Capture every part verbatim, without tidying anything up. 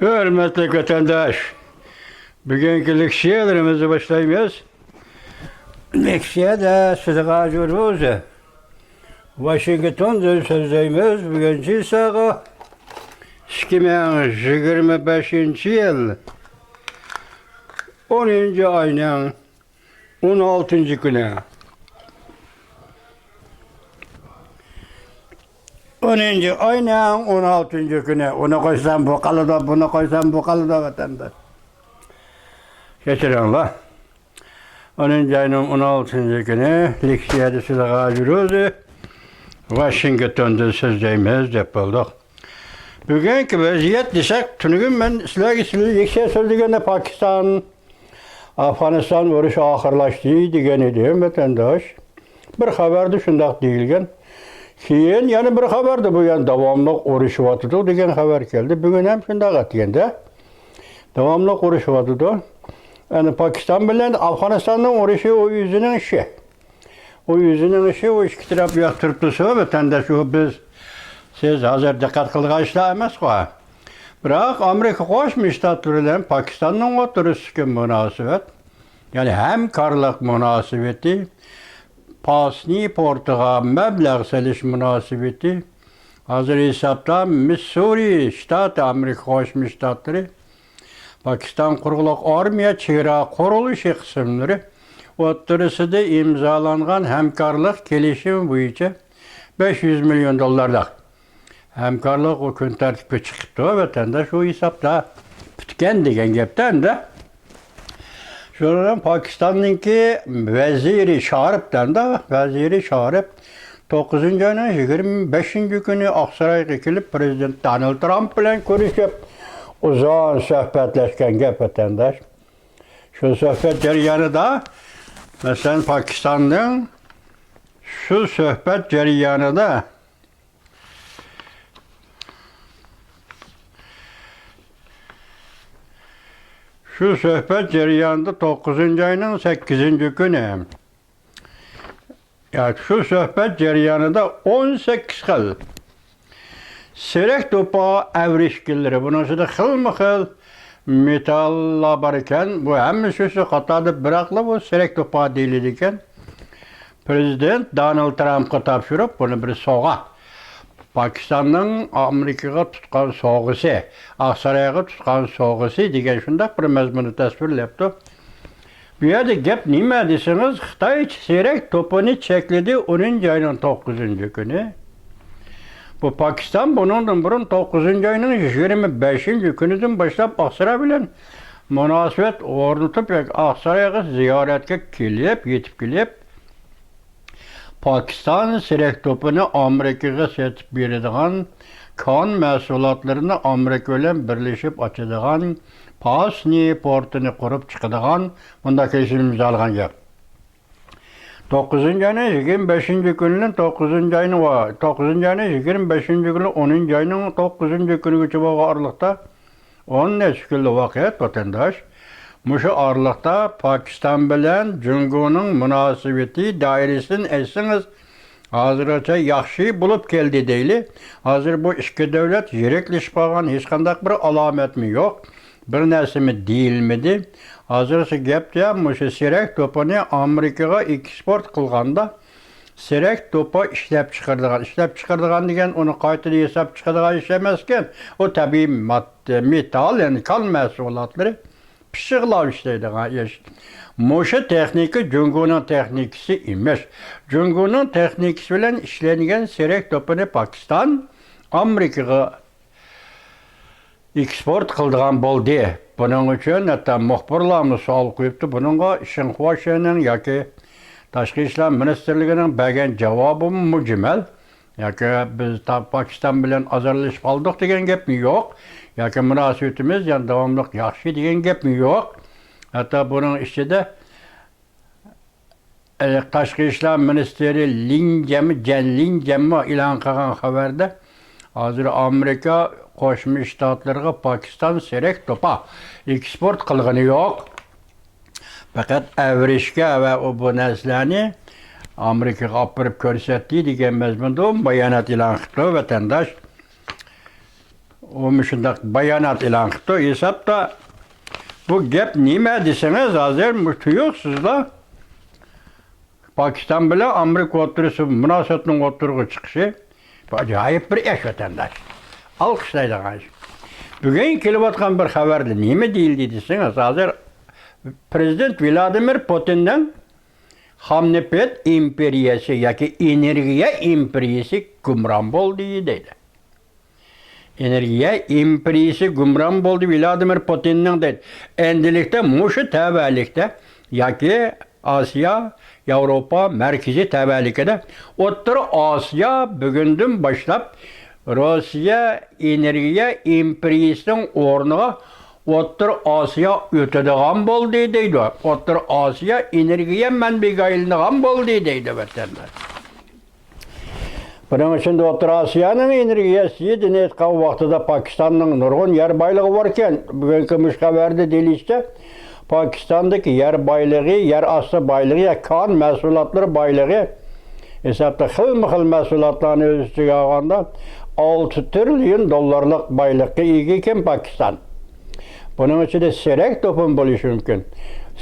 ھۆرمەتلىك ۋەتەنداش، بۈگۈنكى لېكسىيەلىرىمىزنى باشلايمىز. لېكسىيەدە سىزغا جۇروزى ۋاشىنگتوندىن سۆزلەيمىز. بۈگۈن چىساغا ئىككى مىڭ يىگىرمە بەشىنچى يىل ئونىنچى ئاينىڭ ئون ئالتىنچى كۈنى. ئونىنچى ئاينىڭ ئون ئالتىنچى كۈنى. ئۇنى قويسام بۇ قالىدۇ، بۇنى قويسام بۇ قالىدۇ، ۋەتەنداش. كەچۈرۈڭلار. ئونىنچى ئاينىڭ ئون ئالتىنچى كۈنى لېكسىيەدە سىلىغا جۇرۇزى ۋاشىنگتوندىن سۆزلەيمىز دەپ بولدۇق. بۈگۈنكى ۋەزىيەت دېسەك، تۈنۈگۈن مەن سىلەرگە سىلى لېكسىيە سۆزلىگەندە پاكىستان، ئافغانىستان ئۇرۇشى ئاخىرلاشتى دېگەن ئىدىم، ۋەتەنداش. بىر خەۋەردە شۇنداق دېيىلگەن. كېيىن يەنە بىر خەۋەردە بۇ يەنە داۋاملىق ئۇرۇشۇۋاتىدۇ دېگەن خەۋەر كەلدى. بۈگۈن ھەم شۇنداق ئەتىگەندە داۋاملىق ئۇرۇشۇۋاتىدۇ. يەنى پاكىستان بىلەن ئافغانىستاننىڭ ئۇرۇشى ئۇ ئۆزىنىڭ ئىشى. ئۇ ئۆزىنىڭ ئىشى، ئۇ ئىككى تەرەپ ياقتۇرۇپ تۇرسا، ۋەتەنداش، ئۇ بىز، سىز ھازىر دىققەت قىلىدىغان ئىشلار ئەمەسقۇ. بىراق ئامېرىكا قوشما شتاتلىرى بىلەن پاكىستاننىڭ ئوتتۇرىسىدىكى مۇناسىۋەت، يەنى ھەمكارلىق مۇناسىۋىتى، پاسنى پورتىغا مەبلەغ سېلىش مۇناسىۋىتى، ھازىر ھېسابتا مىسسۇرى شتاتى، ئامېرىكا قوشما شتاتلىرى، پاكىستان قۇرۇقلۇق ئارمىيە چېگرا قۇرۇلۇشى قىسىملىرى ئوتتۇرىسىدا ئىمزالانغان ھەمكارلىق كېلىشىمى بويىچە بەش يۈز مىليون دوللارلىق ھەمكارلىق ئۇ كۈن تەرتىپكە چىقىپتۇ، ۋەتەنداش، ئۇ ھېسابتا پۈتكەن دېگەن گەپتە ئەمدى. شۇنىڭ بىلەن پاكىستاننىڭكى ۋەزىرى شارىپ دەمدە، ۋەزىرى شارىپ توققۇزىنچى ئاينىڭ يىگىرمە بەشىنچى كۈنى ئاقسارايغا كېلىپ، پىرېزىدېنت دونالد ترامپ بىلەن كۆرۈشۈپ، ئۇزۇن سۆھبەتلەشكەن گەپ، ۋەتەنداش. شۇ سۆھبەت جەريانىدا، مەسىلەن، پاكىستاننىڭ شۇ سۆھبەت جەريانىدا، شۇ سۆھبەت جەريانىدا توققۇزىنچى ئاينىڭ سەككىزىنچى كۈنى، ياكى شۇ سۆھبەت جەريانىدا ئون سەككىز خىل سېرەك توپا ئەۋرىشكىنلىرى، بۇنىڭ ئىچىدە خىلمۇ خىل مېتاللار بار ئىكەن. بۇ ھەممىسى شۇ قاتاردا، بىراقلا بۇ سېرەك توپا دېيىلىدىكەن. پىرېزىدېنت دونالد ترامپقا تاپشۇرۇپ، بۇنى بىر سوغا، پاكىستاننىڭ ئامېرىكىغا تۇتقان سوغىسى، ئاقسارايغا تۇتقان سوغىسى دېگەن شۇنداق بىر مەزمۇندا تەسۋىرلەپتۇ. بۇ يەردە گەپ نېمە دېسىڭىز، خىتاي سېرەك توپىنى چەكلىدى ئونىنچى ئاينىڭ توققۇزىنچى كۈنى. بۇ پاكىستان بۇنىڭدىن بۇرۇن توققۇزىنچى ئاينىڭ يىگىرمە بەشىنچى كۈنىدىن باشلاپ ئاقساراي بىلەن مۇناسىۋەت ئورنىتىپ، ياكى ئاقسارايغا زىيارەتكە كېلىپ، يېتىپ كېلىپ، پاكىستان سېرەك توپىنى ئامېرىكىغا سېتىپ بېرىدىغان، كان مەھسۇلاتلىرىنى ئامېرىكا بىلەن بىرلىشىپ ئاچىدىغان، پاسنى پورتىنى قۇرۇپ چىقىدىغان، مۇنداق كېلىشىم ئىمزالىغان گەپ. توققۇزىنچى ئاينىڭ يىگىرمە بەشىنچى كۈنىدىن توققۇزىنچى ئاينىڭ، توققۇزىنچى ئاينىڭ يىگىرمە بەشىنچى كۈنى ئونىنچى ئاينىڭ توققۇزىنچى كۈنىگىچە بولغان ئارىلىقتا، ئون نەچچە كۈنلا ۋاقىت، ۋەتەنداش. مۇشۇ ئارىلىقتا پاكىستان بىلەن جۇڭگونىڭ مۇناسىۋىتى دائىرىسىدىن ئېيتسىڭىز، ھازىرغىچە ياخشى بولۇپ كەلدى دەيلى. ھازىر بۇ ئىككى دۆلەت يىرىكلىشىپ قالغان ھېچقانداق بىر ئالامەتمۇ يوق. بىر نەرسىمۇ دېيىلمىدى. ھازىرقى گەپتە مۇشۇ سېرەك توپىنى ئامېرىكىغا ئېكسپورت قىلغاندا، سېرەك توپا ئىشلەپچىقىرىدىغان، ئىشلەپچىقىرىدىغان دېگەن ئۇنى قايتىدىن ياساپ چىقىدىغان ئىش ئەمەسكەن. ئۇ تەبىئىي ماددا، مېتال، يەنى كان مەھسۇلاتلىرى پىششىقلاپ ئىشلەيدىغان ئىش. مۇشۇ تېخنىكا جۇڭگونىڭ تېخنىكىسى ئىمىش. جۇڭگونىڭ تېخنىكىسى بىلەن ئىشلەنگەن سېرەك توپىنى پاكىستان ئامېرىكىغا ئېكسپورت قىلىدىغان بولدى. بۇنىڭ ئۈچۈن ھەتتا مۇخبىرلارمۇ سوئال قويۇپتۇ. بۇنىڭغا شىنخۇا شىنىڭ ياكى تاشقى ئىشلار مىنىستىرلىكىنىڭ بەرگەن جاۋابىمۇ مۇجمەل. ياكى بىز تا-، پاكىستان بىلەن ئازارلىشىپ قالدۇق دېگەن گەپمۇ يوق. ياكى مۇناسىۋىتىمىز يەنە داۋاملىق ياخشى دېگەن گەپمۇ يوق. ھەتتا بۇنىڭ ئىچىدە ئە، تاشقى ئىشلار مىنىستىرى لىن جيەن، جيەن لىن جيەنمۇ ئېلان قىلغان خەۋەردە، ھازىر ئامېرىكا قوشما شتاتلىرىغا پاكىستان سېرەك توپا ئېكسپورت قىلغىنى يوق. پەقەت ئەۋرىشكە ۋە ئۇ بۇ نەرسىلەرنى ئامېرىكىغا ئاپىرىپ كۆرسەتتى دېگەن مەزمۇندا بايانات ئېلان قىپتۇ، ۋەتەنداش. ئۇ مۇشۇنداق بايانات ئېلان قىپتۇ. ھېسابتا بۇ گەپ نېمە دېسىڭىز، ھازىر مۇ-، تۇيۇقسىزلا پاكىستان بىلەن ئامېرىكا ئوتتۇرىسى مۇناسىۋەتنىڭ ئوتتۇرىغا چىقىشى بۇ ئاجايىپ بىر ئىش، ۋەتەنداش. ئالقىشلايدىغان ئىش. بۈگۈن كېلىۋاتقان بىر خەۋەردە نېمە دېيىلدى دېسىڭىز، ھازىر پرېزىدېنت ۋلادىمىر پۇتىننىڭ خام نېفىت ئىمپېرىيەسى ياكى ئېنېرگىيە ئىمپېرىيەسى گۇمران بولدى دەيدۇ. ئېنېرگىيە ئىمپېرىيىسى گۇمران بولدى ۋلادىمىر پۇتىننىڭ دەيدۇ. ئەمدىلىكتە مۇشۇ تەۋەلىكتە ياكى ئاسىيا، ياۋروپا مەركىزىي تەۋەلىكىدە ئوتتۇرا ئاسىيا بۈگۈندىن باشلاپ روسىيە ئېنېرگىيە ئىمپېرىيىسىنىڭ ئورنىغا ئوتتۇرا ئاسىيا ئۆتىدىغان بولدى دەيدۇ. ئوتتۇرا ئاسىيا ئېنېرگىيە مەنبىگە ئايلىنىدىغان بولدى دەيدۇ، ۋەتەنداش. بۇنىڭ ئىچىدە ئوتتۇرا ئاسىيانىڭ ئېنېرگىيەسىدىن ئېيتقان ۋاقتىدا پاكىستاننىڭ نۇرغۇن يەر بايلىقى باركەن. بۈگۈنكى مۇشۇ خەۋەردە دېيىلىشىچە، پاكىستاندىكى يەر بايلىقى، يەر ئاستى بايلىقى، يا كان مەھسۇلاتلىرى بايلىقى ھېسابتا خىلمۇ خىل مەھسۇلاتلارنى ئۆز ئىچىگە ئالغاندا، ئالتە تىرىليون دوللارلىق بايلىققا ئىگە ئىكەن پاكىستان. بۇنىڭ ئىچىدە سېرەك توپىمۇ بولۇشى مۇمكىن.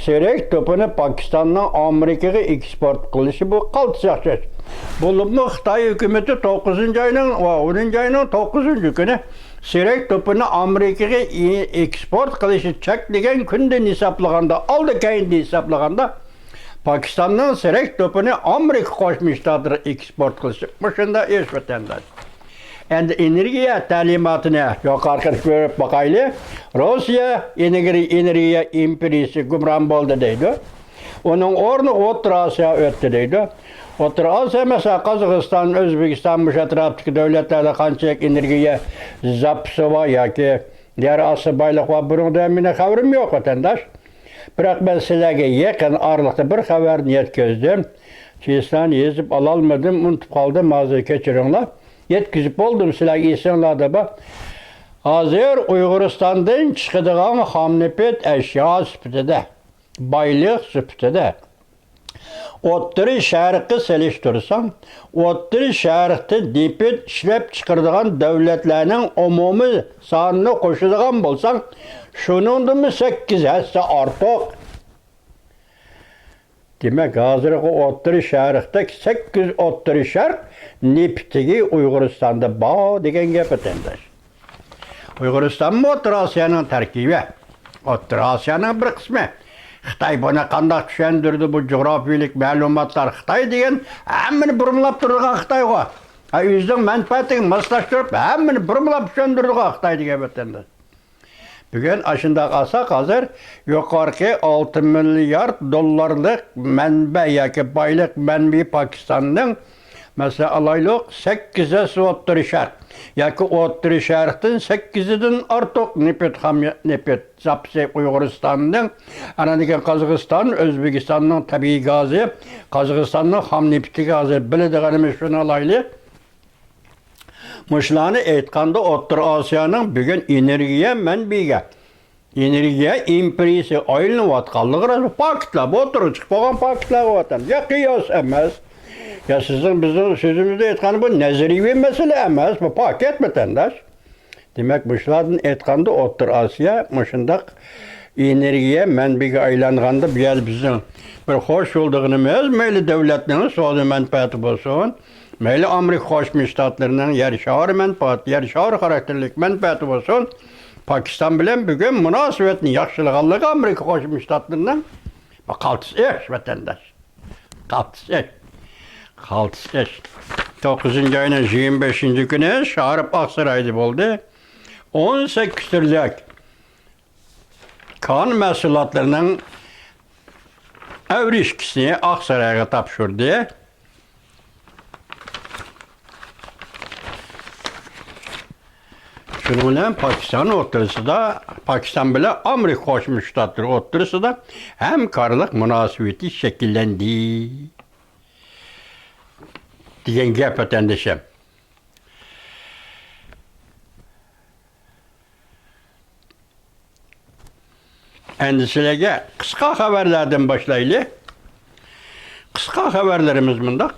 سېرەك توپىنى پاكىستاننىڭ ئامېرىكىغا ئېكسپورت قىلىشى بۇ قالتىس ياخشى ئىش. بولۇپمۇ خىتاي ھۆكۈمىتى توققۇزىنچى ئاينىڭ، ئونىنچى ئاينىڭ توققۇزىنچى كۈنى سېرەك توپىنى ئامېرىكىغا ئېكسپورت قىلىشنى چەكلىگەن كۈندىن ھېسابلىغاندا، ئالدى كەينىدىن ھېسابلىغاندا، پاكىستاننىڭ سېرەك توپىنى ئامېرىكا قوشما شتاتلىرىغا ئېكسپورت قىلىشى مۇشۇنداق ئىش، ۋەتەنداش. ئەمدى ئېنېرگىيە تەلىماتىنى يۇقىرىقىنى كۆرۈپ باقايلى. روسىيە ئېنېرگىيە، ئېنېرگىيە ئىمپېرىيىسى گۇمران بولدى دەيدۇ. ئۇنىڭ ئورنىغا ئوتتۇرا ئاسىيا ئۆتتى دەيدۇ. ئوتتۇرا ئاسىيا، مەسىلەن، قازاقىستان، ئۆزبېكىستان، مۇشۇ ئەتراپتىكى دۆلەتلەردە قانچىلىك ئېنېرگىيە زاپىسى بار ياكى يەر ئاستى بايلىقى بار، بۇنىڭدا مېنىڭ خەۋىرىم يوق، ۋەتەنداش. بىراق مەن سىلەرگە يېقىن ئارىلىقتا بىر خەۋەرنى يەتكۈزدۈم. چىسلانى يېزىپ ئالالمىدىم، ئۇنتۇپ قالدىم، ھازىر كەچۈرۈڭلار. يەتكۈزۈپ بولدۇم، سىلەرگە ئېسىڭلاردا بار. ھازىر ئۇيغۇرىستاندىن چىقىدىغان خام نېفىت ئەشيا سۈپىتىدە، بايلىق سۈپىتىدە ئوتتۇرا شەرققە سېلىشتۇرساڭ، ئوتتۇرا شەرقتە نېفىت ئىشلەپ چىقىرىدىغان دۆلەتلەرنىڭ ئومۇمىي سانىنى قوشىدىغان بولساڭ، شۇنىڭدىنمۇ سەككىز ھەسسە ئارتۇق. دېمەك، ھازىرقى ئوتتۇرا شەرقتەك سەككىز ئوتتۇرا شەرق نېفىتىگە ئۇيغۇرىستاندا بار دېگەن گەپ، ۋەتەنداش. ئۇيغۇرىستانمۇ ئوتتۇرا ئاسىيانىڭ تەركىبى، ئوتتۇرا ئاسىيانىڭ بىر قىسمى. خىتاي بۇنى قانداق چۈشەندۈردى، بۇ جۇغراپىيىلىك مەلۇماتلار؟ خىتاي دېگەن ھەممىنى بۇرمىلاپ تۇرىدىغان خىتايغۇ. ھە، ئۆزىنىڭ مەنپەئەتىگە ماسلاشتۇرۇپ، ھەممىنى بۇرمىلاپ چۈشەندۈرىدىغان خىتاي دېگەن، ۋەتەنداش. بۈگۈن ئاشۇنداق ئالساق، ھازىر يۇقىرىقى ئالتە مىليارد دوللارلىق مەنبە ياكى بايلىق مەنبىيى پاكىستاننىڭ، مەسىلەن، ئالايلۇق، سەككىز ھەسسە ئوتتۇرا شەرق ياكى ئوتتۇرا شەرقتىن سەككىز ھەسسىدىن ئارتۇق نېفىت، خام نېفىت زاپىسى ئۇيغۇرىستاننىڭ، ئاندىن كېيىن قازاقىستان، ئۆزبېكىستاننىڭ تەبىئىي گازى، قازاقىستاننىڭ خام نېفىتى، ھازىر بىلىدىغىنىمىز شۇنى ئالايلى. مۇشۇلارنى ئېيتقاندا، ئوتتۇرا ئاسىيانىڭ بۈگۈن ئېنېرگىيە مەنبىيىگە، ئېنېرگىيە ئىمپېرىيىسى ئايلىنىۋاتقانلىقى راست. پاكىتلار، بۇ ئوتتۇرىغا چىقىپ قالغان پاكىتلار، ۋەتەن. يا قىياس ئەمەس. يا سىزنىڭ، بىزنىڭ سۆزىمىزدە ئېيتقاندا، بۇ نەزەرىيىۋى مەسىلە ئەمەس، بۇ پاكىت، ۋەتەنداش. دېمەك، مۇشۇلاردىن ئېيتقاندا، ئوتتۇرا ئاسىيا مۇشۇنداق ئېنېرگىيە مەنبىيىگە ئايلانغاندا، بۇ يەردە بىزنىڭ بىر خوش بولىدىغىنىمىز، مەيلى دۆلەتنىڭ سودا مەنپەئەتى بولسۇن، مەيلى ئامېرىكا قوشما شتاتلىرىنىڭ يەر شارى مەنپەئەتى، يەر شارى خاراكتېرلىك مەنپەئەتى بولسۇن، پاكىستان بىلەن بۈگۈن مۇناسىۋەتنى ياخشىلىغانلىقى ئامېرىكا قوشما شتاتلىرىنىڭ بۇ قالتىس ئىش، ۋەتەنداش. قالتىس ئىش. قالتىس ئىش. توققۇزىنچى ئاينىڭ يىگىرمە بەشىنچى كۈنى شارىپ ئاقسارايدا بولدى. ئون سەككىز تۈرلۈك كان مەھسۇلاتلىرىنىڭ ئەۋرىشكىسىنى ئاقسارايغا تاپشۇردى. شۇنىڭ بىلەن پاكىستان ئوتتۇرىسىدا، پاكىستان بىلەن ئامېرىكا قوشما شتاتلىرى ئوتتۇرىسىدا ھەمكارلىق مۇناسىۋىتى شەكىللەندى دېگەن گەپ، ۋەتەندىشىم. ئەمدى سىلەرگە قىسقا خەۋەرلەردىن باشلايلى. قىسقا خەۋەرلىرىمىز مۇنداق.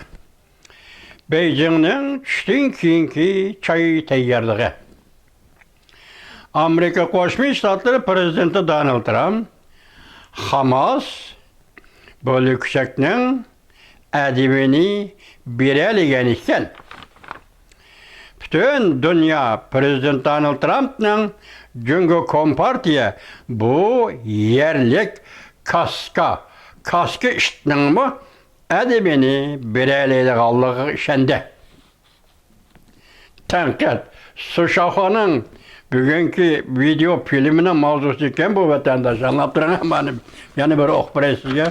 بېيجىڭنىڭ چۈشتىن كېيىنكى چاي تەييارلىقى. ئامېرىكا قوشما شتاتلىرى پىرېزىدېنتى دونالد ترامپ خاماس بۆلگۈچەكنىڭ ئەدىپىنى بېرەلىگەن ئىكەن. پۈتۈن دۇنيا پىرېزىدېنت دونالد ترامپنىڭ جۇڭگو كومپارتىيە بۇ يەرلىك كاسكا، كاسكا ئىتنىڭمۇ ئەدىپىنى بېرەلەيدىغانلىقىغا ئىشەندى. تەنقىد. سۇشاخانىڭ بۈگۈنكى ۋىدېئو فىلىمىنىڭ ماۋزۇسى ئىكەن بۇ، ۋەتەنداش. ئاڭلاپ تۇرۇڭ، مانا يەنە بىر ئوقۇپ بېرەي سىزگە.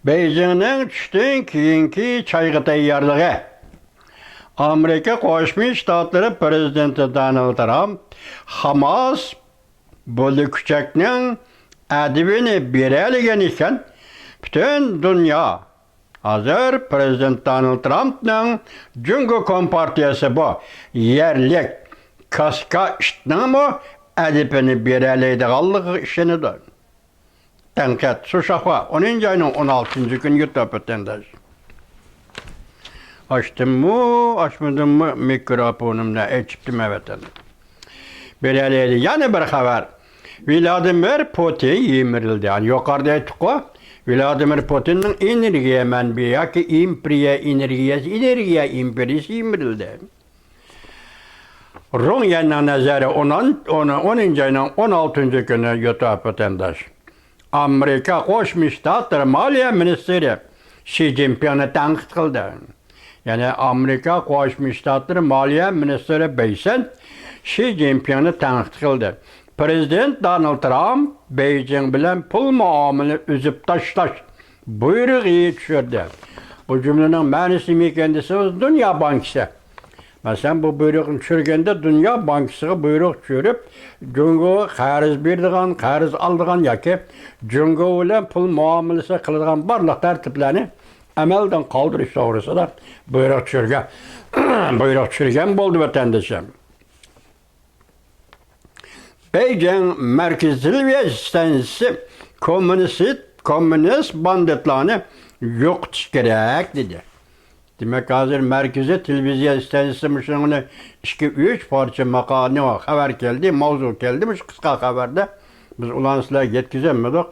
بېيجىڭنىڭ چۈشتىن كېيىنكى چايغا تەييارلىقى. ئامېرىكا قوشما شتاتلىرى پىرېزىدېنتى دونالد ترامپ خاماس بۆلگۈچەكنىڭ ئەدىپىنى بېرەلىگەن ئىكەن. پۈتۈن دۇنيا ھازىر پىرېزىدېنت دونالد ترامپنىڭ جۇڭگو كومپارتىيەسى بۇ يەرلىك كاسكا ئىتنىڭمۇ ئەدىپىنى بېرەلەيدىغانلىقىغا ئىشىنىدۇ. تەنقىد. سۇشاخا، ئونىنچى ئاينىڭ ئون ئالتىنچى كۈنى يۇتۇپ ئۆتەنداش. ئاچتىممۇ، ئاچمىدىممۇ، مىكروفونۇمنى ئېچىپتىمەن ۋەتەن. بېرەلەيدۇ. يەنە بىر خەۋەر. ۋلادىمىر پۇتىن يىمىرىلدى. يەنى يۇقىرىدا ئېيتتۇققۇ، ۋلادىمىر پۇتىننىڭ ئېنېرگىيە مەنبىيى ياكى ئىمپېرىيە ئېنېرگىيەسى، ئېنېرگىيە ئىمپېرىيىسى يىمىرىلدى. رۇڭيەننىڭ نەزەرى ئون، ئون، ئونىنچى ئاينىڭ ئون ئالتىنچى كۈنى يۇتۇپ ۋەتەنداش. ئامېرىكا قوشما شتاتلىرى مالىيە مىنىستىرى شى جىنپىڭنى تەنقىد قىلدى. يەنى ئامېرىكا قوشما شتاتلىرى مالىيە مىنىستىرى بېيسەنت شى جىنپىڭنى تەنقىد قىلدى. پىرېزىدېنت دونالد ترامپ بېيجىڭ بىلەن پۇل مۇئامىلىنى ئۈزۈپ تاشلاش بۇيرۇقى چۈشۈردى. بۇ جۈملىنىڭ مەنىسى نېمە ئىكەن دېسىڭىز، دۇنيا بانكىسى. مەسىلەن، بۇ بۇيرۇقنى چۈشۈرگەندە دۇنيا بانكىسىغا بۇيرۇق چۈشۈرۈپ، جۇڭگوغا قەرز بېرىدىغان، قەرز ئالىدىغان ياكى جۇڭگو بىلەن پۇل مۇئامىلىسى قىلىدىغان بارلىق تەرتىپلەرنى ئەمەلدىن قالدۇرۇش توغرىسىدا بۇيرۇق چۈشۈرگەن، بۇيرۇق چۈشۈرگەن بولدى، ۋەتەندىشىم. بېيجىڭ مەركىزىي تېلېۋىزىيە ئىستانسىسى كوممۇنىست، كوممۇنىست باندىتلارنى يوقىتىش كېرەك، دېدى. دېمەك، ھازىر مەركىزىي تېلېۋىزىيە ئىستانسىسى مۇشۇنىڭ ئىككى، ئۈچ پارچە ماقالىنى، خەۋەر كەلدى، ماۋزۇ كەلدى، مۇشۇ قىسقا خەۋەردە بىز ئۇلارنى سىلەرگە يەتكۈزەلمىدۇق.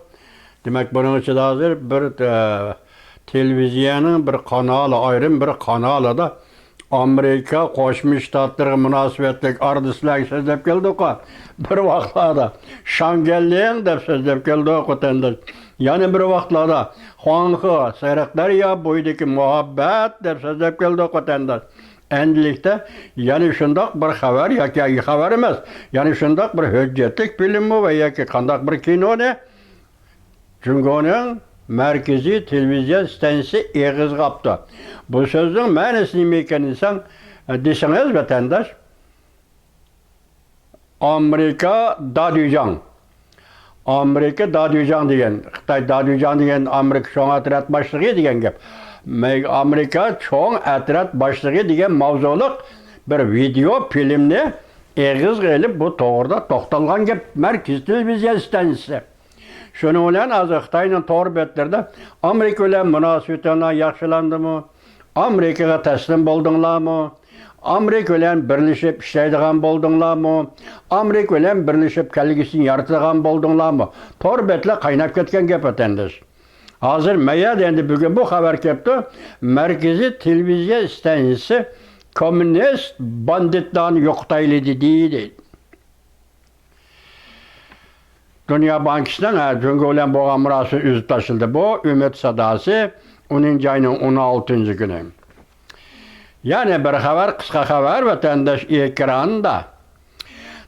دېمەك، بۇنىڭ ئىچىدە ھازىر بىر، ئە، تېلېۋىزىيەنىڭ بىر قانالى، ئايرىم بىر قانالىدا ئامېرىكا قوشما شتاتلىرىغا مۇناسىۋەتلىك ئارىدا سىلەرگە سۆزلەپ كەلدۇققۇ. بىر ۋاقىتلاردا شاڭگەنلىڭ دەپ سۆزلەپ كەلدۇق، ۋەتەنداش. يەنە بىر ۋاقىتلاردا خۇاڭخې، سېرىق دەريا بويىدىكى مۇھەببەت دەپ سۆزلەپ كەلدۇق، ۋەتەنداش. ئەمدىلىكتە يەنە شۇنداق بىر خەۋەر ياكى خەۋەر ئەمەس، يەنە شۇنداق بىر ھۆججەتلىك فىلىممۇ ۋە ياكى قانداق بىر كىنونى جۇڭگونىڭ مەركىزىي تېلېۋىزىيە ئىستانسىسى ئېغىزغا ئاپتۇ. بۇ سۆزنىڭ مەنىسى نېمە ئىكەن دېسەڭ، دېسىڭىز، ۋەتەنداش، ئامېرىكا دادۈيجاڭ، ئامېرىكا دادۈيجاڭ دېگەن، خىتاي دادۈيجاڭ دېگەن ئامېرىكا چوڭ ئەترەت باشلىقى دېگەن گەپ. مەي-، ئامېرىكا چوڭ ئەترەت باشلىقى دېگەن ماۋزۇلۇق بىر ۋىدېئو فىلىمنى ئېغىزغا ئېلىپ، بۇ توغرىدا توختالغان گەپ مەركىزىي تېلېۋىزىيە ئىستانسىسى. شۇنىڭ بىلەن ھازىر خىتاينىڭ تور بەتلىرىدە ئامېرىكا بىلەن مۇناسىۋىتىڭلار ياخشىلاندىمۇ؟ ئامېرىكىغا تەسلىم بولدۇڭلارمۇ؟ ئامېرىكا بىلەن بىرلىشىپ ئىشلەيدىغان بولدۇڭلارمۇ؟ ئامېرىكا بىلەن بىرلىشىپ كەلگۈسىنى يارىتىدىغان بولدۇڭلارمۇ؟ تور بەتلەر قايناپ كەتكەن گەپ، ۋەتەنداش. ھازىر مەيەدە ئەمدى بۈگۈن بۇ خەۋەر كەپتۇ. مەركىزىي تېلېۋىزىيە ئىستانسىسى كوممۇنىست باندىتلارنى يوقىتايلى دېدى، دەيدۇ. دۇنيا بانكىسىنىڭ، ھە، جۇڭگو بىلەن بولغان مۇناسىۋىتى ئۈزۈپ تاشلىدى. بۇ ئۈمىد ساداسى، ئونىنچى ئاينىڭ ئون ئالتىنچى كۈنى. يەنە بىر خەۋەر، قىسقا خەۋەر، ۋەتەنداش، ئېكراندا.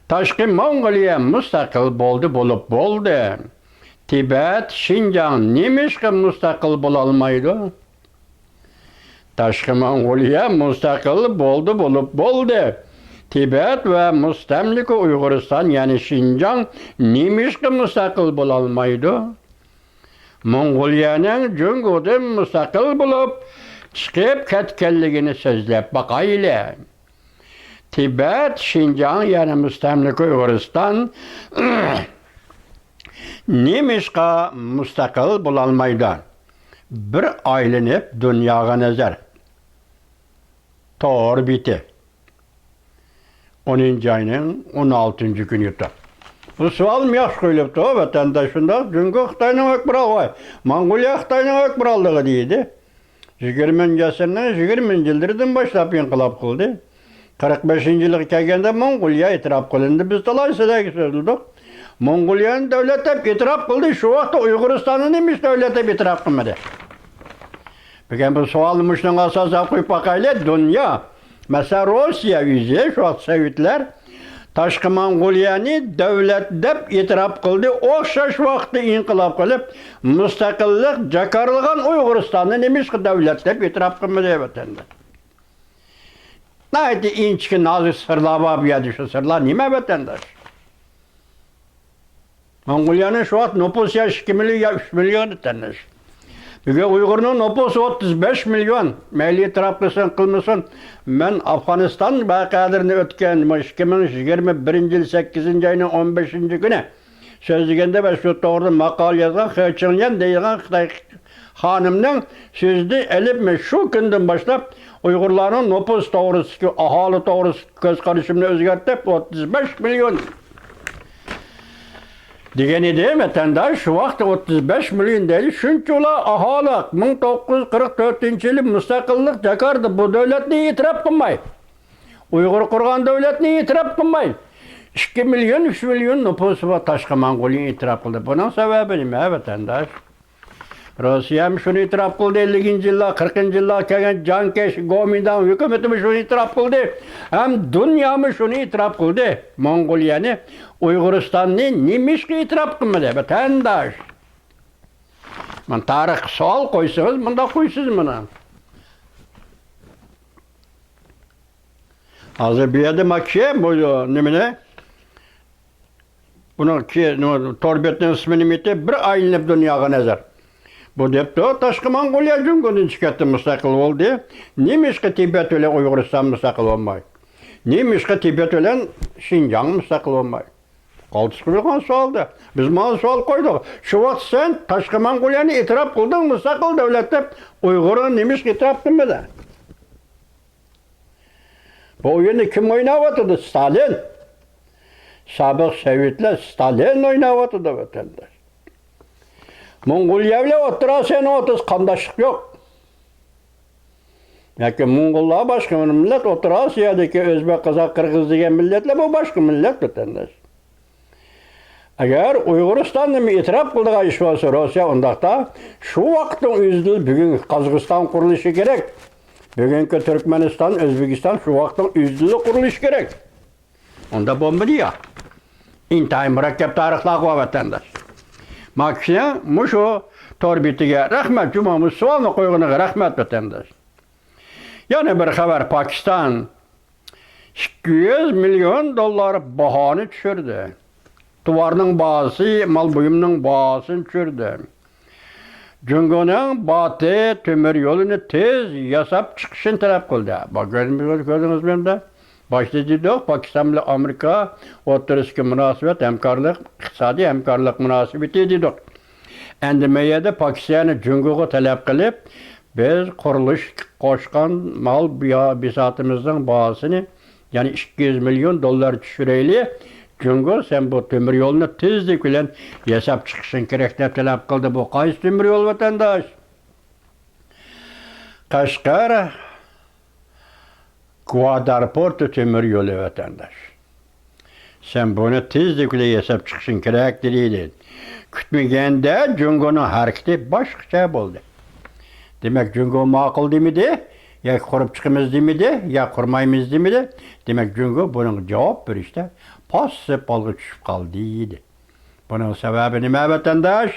تاشقى موڭغۇلىيە مۇستەقىل بولدى، بولۇپ بولدى. تىبەت، شىنجاڭ نېمىشقا مۇستەقىل بولالمايدۇ؟ تاشقى موڭغۇلىيە مۇستەقىل بولدى، بولۇپ بولدى. تىبەت ۋە مۇستەملىكە ئۇيغۇرىستان، يەنى شىنجاڭ نېمىشقا مۇستەقىل بولالمايدۇ؟ موڭغۇلىيەنىڭ جۇڭگودىن مۇستەقىل بولۇپ چىقىپ كەتكەنلىكىنى سۆزلەپ باقايلى. تىبەت، شىنجاڭ، يەنى مۇستەملىكە ئۇيغۇرىستان نېمىشقا مۇستەقىل بولالمايدۇ؟ بىر ئايلىنىپ دۇنياغا نەزەر. تور بېتى. ئونىنچى ئاينىڭ ئون ئالتىنچى كۈنى يوتۇپ. بۇ سوئالمۇ ياخشى قويۇلۇپتۇ، ۋەتەنداش. شۇنداق، جۇڭگو خىتاينىڭ ھۆكمرانلىقى، موڭغۇلىيە خىتاينىڭ ھۆكمرانلىقى دېدى. يىگىرمىنچى ئەسىرنىڭ يىگىرمىنچى يىللىرىدىن باشلاپ ئىنقىلاب قىلدى. قىرىق بەشىنچى يىلغا كەلگەندە موڭغۇلىيە ئېتىراپ قىلىندى. بىز تالاي سەدەگە سۆزلىدۇق. موڭغۇلىيەنى دۆلەت دەپ ئېتىراپ قىلدى. شۇ ۋاقىتتا ئۇيغۇرىستاننى نېمىشقا دۆلەت دەپ ئېتىراپ قىلمىدى؟ بۈگۈن بۇ سوئالنى مۇشۇنىڭغا ئاساسەن قويۇپ باقايلى. دۇنيا، مەسىلەن، روسىيە ئۆزى، شۇ ۋاقىت سوۋېتلەر تاشقى موڭغۇلىيەنى دۆلەت دەپ ئېتىراپ قىلدى. ئوخشاش ۋاقىتتا ئىنقىلاب قىلىپ، مۇستەقىللىق جاكارلىغان ئۇيغۇرىستاننى نېمىشقا دۆلەت دەپ ئېتىراپ قىلمىدى، ۋەتەنداش؟ ناھايىتى ئىنچىكە نازۇك سىرلار بار بۇ يەردە. شۇ سىرلار نېمە، ۋەتەنداش؟ موڭغۇلىيەنىڭ شۇ ۋاقىت نوپۇسى يا ئىككى مىليون، يا ئۈچ مىليون، ۋەتەنداش. بۈگۈن ئۇيغۇرنىڭ نوپۇسى ئوتتۇز بەش مىليون. مەيلى ئېتىراپ قىلسۇن، قىلمىسۇن. مەن ئافغانىستان ۋەقەلىرىنى ئۆتكەن، مۇشۇ ئىككى مىڭ يىگىرمە بىرىنچى يىل سەككىزىنچى ئاينىڭ ئون بەشىنچى كۈنى سۆزلىگەندە ۋە شۇ توغرىدا ماقالە يازغان خې چىڭيەن دەيدىغان خىتاي خانىمنىڭ سۆزىنى ئېلىپ، مەن شۇ كۈندىن باشلاپ ئۇيغۇرلارنىڭ نوپۇس توغرىسىدىكى، ئاھالە توغرىسىدىكى كۆز قارىشىمنى ئۆزگەرتىپ، ئوتتۇز بەش مىليون دېگەن ئىدى، ۋەتەنداش. شۇ ۋاقىتتا ئوتتۇز بەش مىليون دەيلى، شۇنچىلا ئاھالە مىڭ توققۇز يۈز قىرىق تۆتىنچى يىلى مۇستەقىللىق جاكاردا بۇ دۆلەتنى ئېتىراپ قىلماي، ئۇيغۇر قۇرغان دۆلەتنى ئېتىراپ قىلماي، ئىككى مىليون، ئۈچ مىليون نوپۇسى بار تاشقى موڭغۇلىيە ئېتىراپ قىلدى. بۇنىڭ سەۋەبى نېمە، ۋەتەنداش؟ روسىيەمۇ شۇنى ئېتىراپ قىلدى، ئەللىكىنچى يىللار، قىرىقىنچى يىللار كەلگەن جاڭ كەيشى، گومىنداڭ ھۆكۈمىتىمۇ شۇنى ئېتىراپ قىلدى، ھەم دۇنيامۇ شۇنى ئېتىراپ قىلدى. موڭغۇلىيەنى، ئۇيغۇرىستاننى نېمىشقا ئېتىراپ قىلمىدى، ۋەتەنداش؟ مانا تارىخقا سوئال قويسىڭىز، مۇنداق قويىسىز مانا. ھازىر بۇ يەردە ماكشى بۇ نېمىنى، بۇنىڭ كى-، نېمە، تور بېتىنىڭ ئىسمى نېمە ئىدى؟ بىر ئايلىنىپ دۇنياغا نەزەر. بۇ دەپتۇ، تاشقى موڭغۇلىيە جۇڭگودىن چىقىپ كەتتى، مۇستەقىل بولدى. نېمىشقا تىبەت بىلەن ئۇيغۇرىستان مۇستەقىل بولماي؟ نېمىشقا تىبەت بىلەن شىنجاڭ مۇستەقىل بولماي؟ قالتىس قويۇلغان سوئالدى. بىز مانا سوئال قويدۇق. شۇ ۋاقىت سەن تاشقى موڭغۇلىيەنى ئېتىراپ قىلدىڭ مۇستەقىل دۆلەت دەپ، ئۇيغۇرنى نېمىشقا ئېتىراپ قىلمىدىڭ؟ بۇ ئويۇننى كىم ئويناۋاتىدۇ؟ ستالىن. سابىق سوۋېتلار، ستالىن ئويناۋاتىدۇ، ۋەتەنداش. موڭغۇلىيە بىلەن ئوتتۇرا ئاسىيانىڭ ئوتتۇرىسىدا قامداشلىق يوق. ياكى موڭغۇللار باشقا مىللەت، ئوتتۇرا ئاسىيادىكى ئۆزبېك، قازاق، قىرغىز دېگەن مىللەتلەر، بۇ باشقا مىللەت، ۋەتەنداش. ئەگەر ئۇيغۇرىستاننىمۇ ئېتىراپ قىلىدىغان ئىش بولسا روسىيە، ئۇنداقتا شۇ ۋاقىتنىڭ ئۆزىدىلا بۈگۈنكى قازاقىستان قۇرۇلۇشى كېرەك. بۈگۈنكى تۈركمەنىستان، ئۆزبېكىستان شۇ ۋاقىتنىڭ ئۆزىدىلا قۇرۇلۇشى كېرەك. ئۇنداق بولمىدى يا. ئىنتايىن مۇرەككەپ تارىخلار بار، ۋەتەنداش. مانا كىشىنىڭ مۇشۇ تور بېتىگە رەھمەت، جۇمۇ مۇشۇ سوئالنى قويغىنىغا رەھمەت، ۋەتەنداش. يەنە بىر خەۋەر، پاكىستان ئىككى يۈز مىليون دوللار باھانى چۈشۈردى. تاۋارنىڭ باھاسى، مال بۇيۇمنىڭ باھاسىنى چۈشۈردى. جۇڭگونىڭ باتى تۆمۈر يولىنى تېز ياساپ چىقىشىنى تەلەپ قىلدى. بۇ كۆردىڭىزمۇ ئەمدى؟ باشتا دېدۇق، پاكىستان بىلەن ئامېرىكا ئوتتۇرىسىدىكى مۇناسىۋەت، ھەمكارلىق، ئىقتىسادىي ھەمكارلىق مۇناسىۋىتى دېدۇق. ئەمدى ما يەردە پاكىستاننى جۇڭگوغا تەلەپ قىلىپ، بىز قۇرۇلۇش قوشقان مال بىيا-، بىساتىمىزنىڭ باھاسىنى، يەنى ئىككى يۈز مىليون دوللار چۈشۈرەيلى، جۇڭگو، سەن بۇ تۆمۈر يولنى تېزلىك بىلەن ياساپ چىقىشىڭ كېرەك، دەپ تەلەپ قىلدى. بۇ قايسى تۆمۈر يول، ۋەتەنداش؟ قەشقەر گۋادارپورت تۆمۈر يولى، ۋەتەنداش. سەن بۇنى تېزلىك بىلەن ياساپ چىقىشىڭ كېرەك، دېدى. كۈتمىگەندە جۇڭگونىڭ ھەرىكىتى باشقىچە بولدى. دېمەك، جۇڭگو ماقۇل دېمىدى، ياكى قۇرۇپ چىقىمىز دېمىدى، يا قۇرمايمىز دېمىدى. دېمەك، جۇڭگو بۇنىڭغا جاۋاب بېرىشتە پاسسىپ ھالغا چۈشۈپ قالدى، دېدى. بۇنىڭ سەۋەبى نېمە، ۋەتەنداش؟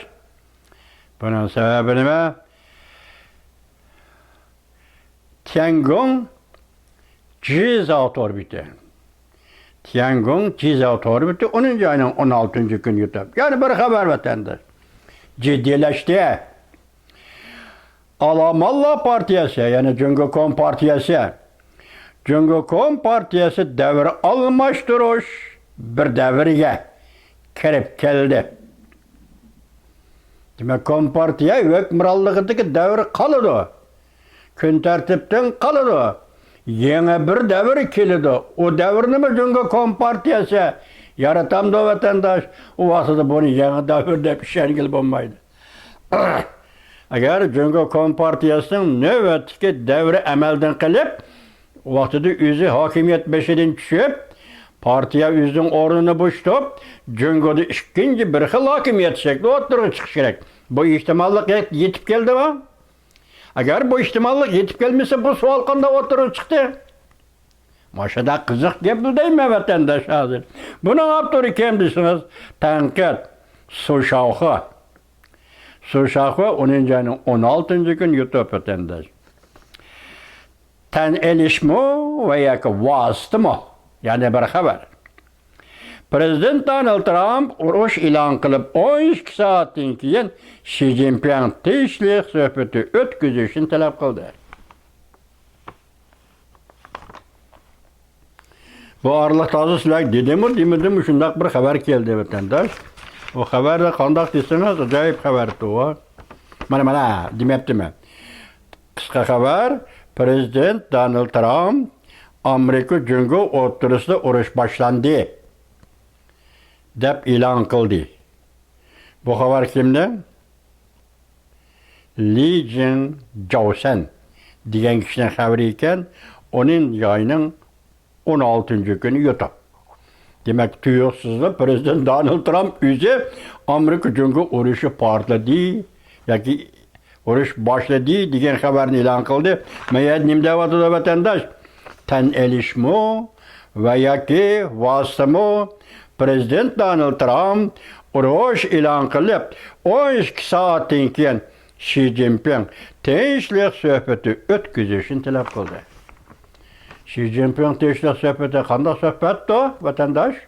بۇنىڭ سەۋەبى نېمە؟ تيەنگوڭ جىزاۋ تور بېتى. تيەنگوڭ جىزاۋ تور بېتى ئونىنچى ئاينىڭ ئون ئالتىنچى كۈنى يوتۇپ. يەنە بىر خەۋەر، ۋەتەنداش. جىددىيلەشتى. ئالامانلار پارتىيەسى، يەنى جۇڭگو كومپارتىيەسى. جۇڭگو كومپارتىيەسى دەۋر ئالماشتۇرۇش بىر دەۋرگە كىرىپ كەلدى. دېمەك، كومپارتىيە ھۆكۈمرانلىقىدىكى دەۋر قالىدۇ. كۈن تەرتىپتىن قالىدۇ. يېڭى بىر دەۋر كېلىدۇ. ئۇ دەۋرنىمۇ جۇڭگو كومپارتىيەسى يارىتامدۇ، ۋەتەنداش؟ ئۇ ۋاقتىدا بۇنى يېڭى دەۋر دەپ ئىشەنگىلى بولمايدۇ. ئەگەر جۇڭگو كومپارتىيەسىنىڭ نۆۋەتتىكى دەۋرى ئەمەلدىن قېلىپ، ۋاقتىدا ئۆزى ھاكىمىيەت بېشىدىن چۈشۈپ، پارتىيە ئۆزىنىڭ ئورنىنى بوشىتىپ، جۇڭگودا ئىككىنچى بىر خىل ھاكىمىيەت شەكلى ئوتتۇرىغا چىقىشى كېرەك. بۇ ئېھتىماللىق يېتىپ كەلدىمۇ؟ ئەگەر بۇ ئېھتىماللىق يېتىپ كەلمىسە، بۇ سوئال قانداق ئوتتۇرىغا چىقتى؟ مانا شۇنداق قىزىق گەپنى دەيمەن، ۋەتەنداش، ھازىر. بۇنىڭ ئاپتورى كىم دېسىڭىز، تەنقىد، سۇ شاۋخې. سۇ شاۋخې ئونىنچى ئاينىڭ ئون ئالتىنچى كۈنى يۇتۇپ، ۋەتەنداش. تەن ئېلىشمۇ ۋە ياكى ۋاسىتىمۇ؟ يەنە بىر خەۋەر. پىرېزىدېنت دونالد ترامپ ئۇرۇش ئېلان قىلىپ ئون ئىككى سائەتتىن كېيىن شى جىنپىڭ تىنچلىق سۆھبىتى ئۆتكۈزۈشنى تەلەپ قىلدى. بۇ ئارىلىقتا ھازىر سىلەرگە دېدىمۇ، دېمىدىمۇ، شۇنداق بىر خەۋەر كەلدى، ۋەتەنداش. ئۇ خەۋەر قانداق دېسىڭىز، ئاجايىپ خەۋەر ئۇ. مانا، مانا، دېمەپتىمەن. قىسقا خەۋەر، پىرېزىدېنت دونالد ترامپ، ئامېرىكا جۇڭگو ئوتتۇرىسىدا ئۇرۇش باشلاندى، دەپ ئېلان قىلدى. بۇ خەۋەر كىمنىڭ؟ لى جىڭ جاۋسەن دېگەن كىشىنىڭ خەۋىرى ئىكەن، ئونىنچى ئاينىڭ ئون ئالتىنچى كۈنى يۇتۇپ. دېمەك، تۇيۇقسىزلا پىرېزىدېنت دونالد ترامپ ئۆزى ئامېرىكا جۇڭگو ئۇرۇشى پارتلىدى ياكى ئۇرۇش باشلىدى دېگەن خەۋەرنى ئېلان قىلدى. مەيەردە نېمە دەۋاتىدۇ، ۋەتەنداش؟ تەن ئېلىشمۇ ۋە ياكى ۋاسىتىمۇ؟ پىرېزىدېنت دونالد ترامپ ئۇرۇش ئېلان قىلىپ، ئون ئىككى سائەتتىن كېيىن شى جىنپىڭ تىنچلىق سۆھبىتى ئۆتكۈزۈشنى تەلەپ قىلدى. شى جىنپىڭ تىنچلىق سۆھبىتى قانداق سۆھبەتتۇ، ۋەتەنداش؟